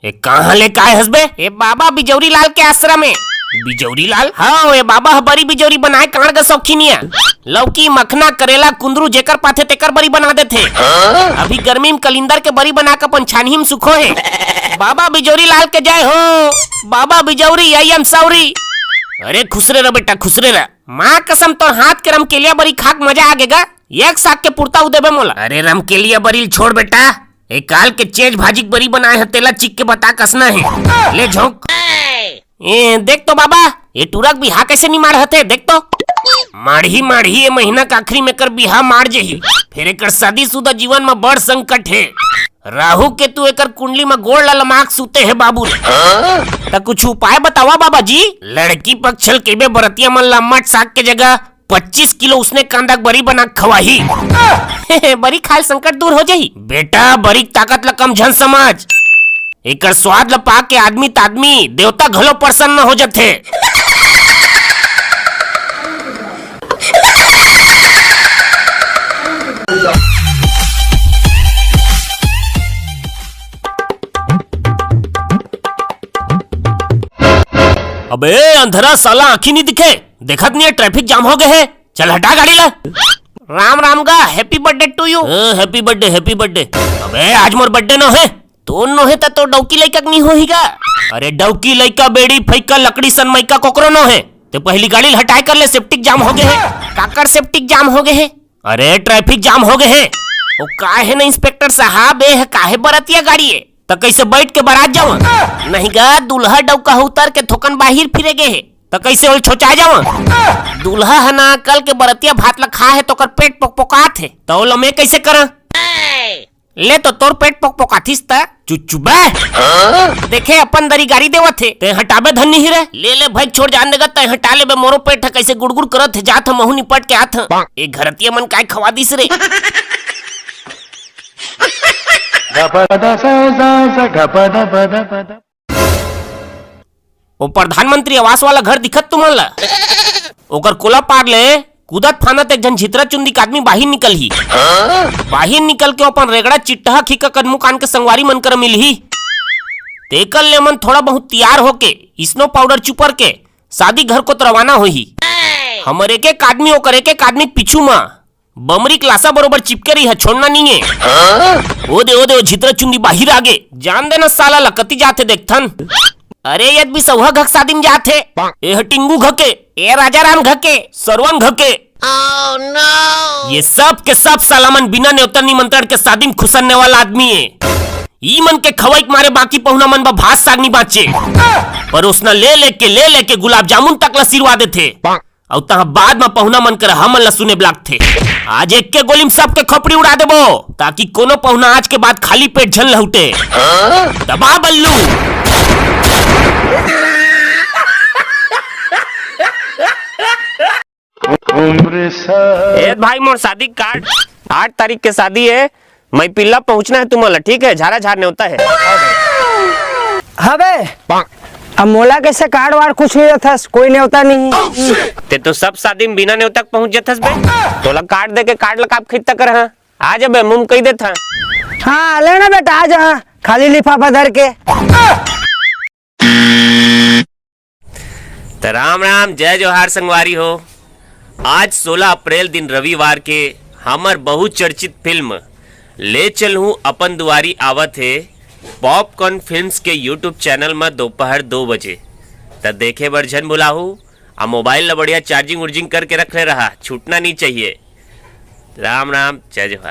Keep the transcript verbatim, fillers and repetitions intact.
ए, कहाँ ले काय हस बे? ए बाबा बिजौरी लाल के आश्रम में। बिजौरी लाल? हाँ, ए बाबा ह बरी बिजौरी बनाए कांड़ के शौकीन ए। लौकी, मखना, करेला, कुंदरू जेकर पाथे तेकर बरी बना देथे। अभी गर्मी में कलिंदर के बरी बना के अपन छानही में सुखो हे। बाबा बिजौरी लाल के जय हो। बाबा बिजौरी, I am sorry। अरे खुसरे रह बेटा, खुसरे रह। माँ कसम, तोर हाथ के रमकेलिया बरी खा के मजा आ गे गा। एक साग के पुरता उ देबे मोला। अरे रमकेलिया बरी ल छोड़ बेटा, ए काल के चेंच भाजी के बरी बनाए ह, तेला चिख के बता कसना हे। ले झोंक। ए देख तो बाबा, ए टूरा के बिहा कइसे निमाड़ हथे, देख तो। माड़ही माड़ही, ए महीना के आखिरी में एकर बिहा माड़ जही। फेर एकर शादीशुदा जीवन म बड़ संकट हे। राहु केतु एकर कुंडली म गोड़ ल लमाक सुते हे बाबू रे। त कुछ उपाय बतावा बाबा जी। लड़की पक्ष ल कहिबे बरतिया मन ल अम्मट साग के जगह पच्चीस किलो उसने कांदा के बरी बना के खवाही। बरी खाए ले संकट दूर हो जाही। बेटा, बरी के ताकत ल कम झन समझ। एकर स्वाद ल पा के आदमी त आदमी, देवता घलो प्रसन्न हो जथे। अबे अंधरा साला, आँखी नी दिखे? देखत नी हे, traffic jam हो गे हे। चल हटा गाड़ी ला। राम राम गा, happy birthday to you। हाँ, happy birthday, happy birthday। अबे आज मोर birthday नो हे। तोर नो हे त तोर डौकी लइका के नी होही गा। अरे डौकी लइका, बेड़ी फइका, लकड़ी सन मइका कोकरो नो हे। ते पहिली गाड़ी ल हटाए कर ले, septic jam हो गे हे। काकर septic jam हो गे हे? अरे traffic jam हो गे हे। ओ का हे ना इंस्पेक्टर साहब, ए ह काहे बरतिया गाड़ी ए? त कइसे बइठ के बरात जावं? नहीं गा, दूल्हा डौका ह उतर के थोकन बाहिर फिरे गे हे, त कइसे ओला छोचा जावं? दूल्हा ह ना कल के बरतिया भात ल खा हे, त ओकर पेट पोकपोकात हे, त ओला मैं कइसे करं? ले तो तोर पेट पोकपोकातिस त। चुप चुप बे। देखे अपन दरी गारी देवत हे, ते हटाबे धन्नी ही रे। ले ले भाई छोड़ जान देगा, ते हटा लेबे, मोरो पेट ह कइसे गुड़गुड़ करत हे, जात ह महू निपट के आत ह। ए घरतिया मन काय खवा दिस रे। ओ प्रधानमंत्री आवास वाला घर दिखत तुमन ला? ओकर कोला पार ले कूदत फानत एक झन झितरा चुंदी के आदमी बाहिर निकलही। बाहिर निकल के अपन रेगड़ा चिट्टहा खीका कन मुकान के संगवारी मन करा मिलही। तेकर ले मन थोड़ा बहुत तियार होके snow powder चुपर के शादी घर कोत रवाना होही। हमर एक एक आदमी ओकर एक एक आदमी पीछू म बमरी के लासा बरोबर चिपके रही ह, छोड़ना नहीं है। ओ दे, ओ दे, ओ झितरा चुंदी बाहिर आगे। जान देना साला ल कति जाथे देखथन। अरे ये बिसौहा घक शादी में जाथे। ए ह टिंगू घके, ए राजा राम घके, सरवन घके। ये सब के सब साला मन बिना नेवता निमंत्रण के शादी में खुसरने वाला आदमी है। ई मन के खवाई के मारे बाकी पहुना मन ब भात साग नहीं बाँचे। परोसना ले लेके, ले लेके गुलाब जामुन तक ला सिरवा देथे। अउ तहाँ बाद म पहुना मन कर हमन ल सुने ब लागथे। आज एक के गोली म सबके खोपड़ी उड़ा देबो, ताकि कोनो पहुना आज के बाद खाली पेट झन लहुटे। दबा बल्लू। ए भाई, मोर शादी कार्ड, आठ तारीख के शादी है, मैं पिल्ला पहुंचना है तुमन ला, ठीक है? झारा झार नेवता है। हबे, अब मोला कैसे कार्ड वार्ड कुछ नहीं देथस, कोई नेवता नहीं। ते तो सब शादी में बिना नेवता के पहुंच जथस बे। तोला कार्ड दे के कार्ड ला काप खरीदता कर, हाँ? आ जा बे, मुंह कही देथा। हाँ, ले ना बेटा, आ जा, खाली लिफाफा धर के। त राम राम, जय जोहार संगवारी हो। आज सोलह अप्रैल दिन रविवार के हमर बहुचर्चित फिल्म ले चलहूं अपन दुआरी आवत हे पॉपकॉर्न फिल्म्स के YouTube चैनल म दोपहर दो बजे। त देखे बर झन भुलाहू, आ मोबाइल ल बढ़िया चार्जिंग उर्जिंग करके रखले रहा, छूटना नहीं चाहिए। राम राम, जय जोहार।